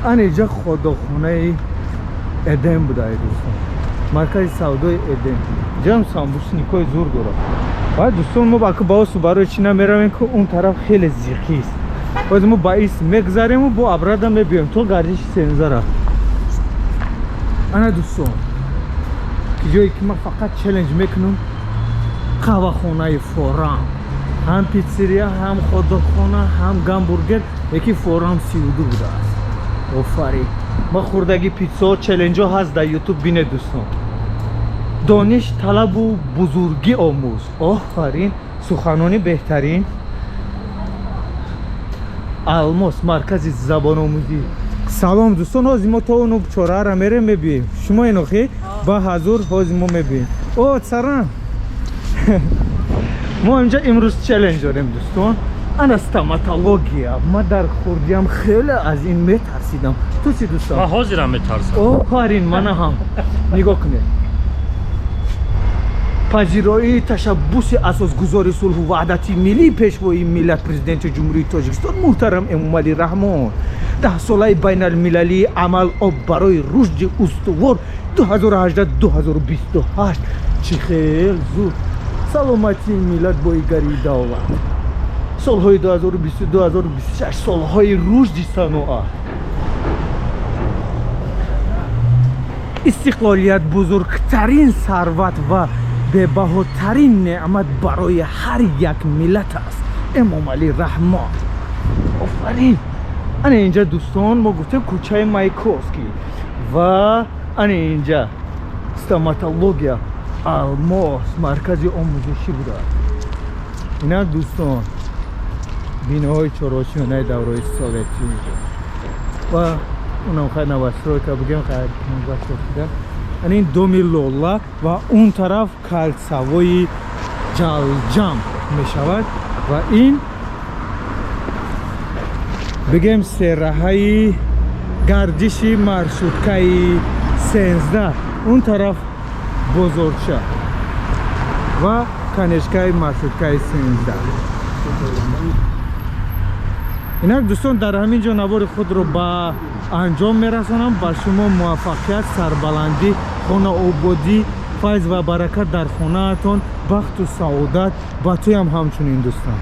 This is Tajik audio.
Ана инҷа хот-догхонаи Эдем буда, дӯстон, маркази савдои Эдем. Инҷам самбусникҳои зур дорад. Баъд, дӯстон, мо баку баосу барои чӣ намеравем, ки он тараф хеле зиқист. Боз мо ба ис мегзариму бо обратно мебиёем то гардиши сензара. Ана, дӯстон, ки ҷое ки ман фақат челлендж мекунам, қаҳвахонаи Форам, ҳам питсерия, ҳам хот-догхона, ҳам гамбургер, яки Форам 32 будааст. Офарин, ма хурдаги питсао челленҷҳо ҳаст дар Ютуб, бинед, дӯстон. Дониш талабу бузургӣ омӯз. Офарин, суханони беҳтарин. Алмос, маркази забономӯзӣ. Салом, дӯстон, ҳозир мо то ону чораара мерем, мебием. Шумо инохи ба ҳазур, ҳозир мо мебием. О, царам, мо инҷа имрӯз челлендж дорем, дӯстон. Ана стоматология. Ма дар хурдиам хеле аз ин метарсидам. Ту чӣ, дӯстон? Ман ҳозирам метарсам. Офарин, мана ҳам нигоҳ кунед. Пазироии ташаббуси асосгузори сулҳу ваҳдати миллӣ, пешвои миллат, Президенти Ҷумҳурии Тоҷикистон муҳтарам Эмомалӣ Раҳмон, даҳсолаи байналмилалии амал «Об барои рушди устувор» 2018-2028. Чӣ хел зуд! Саломатии миллат — боигарии давлат. Солҳои 2022-2026 солҳои рушди саноат. Истиқлолият бузургтарин сарват ва бебаҳотарин неъмат барои ҳар як миллат аст. Эмомалӣ Раҳмон. Офарин. Ана инҷа, дӯстон, мо гуфтем, кӯчаи Маяковский ва ана инҷа стоматология Алмос, маркази омӯзишӣ будааст. Инак, дӯстон, биноҳои чорочиёнаи давраи советӣ ва унам хай новостройка бигем, хай шуда. Ана ин доми Лола ва он тараф кальцавои Ҷалҷам мешавад ва ин бигем сераҳаи гардиши маршруткаи 13, он тараф бозорча ва конечкаи маршруткаи 13. Инак, дӯстон, дар ҳамин ҷо навори худро ба анҷом мерасонам. Ба шумо муваффақият, сарбаландӣ, хонаободӣ, файз ва баракат дар хонаатон, бахту саодат. Ба туям ҳамчунин, дӯстон.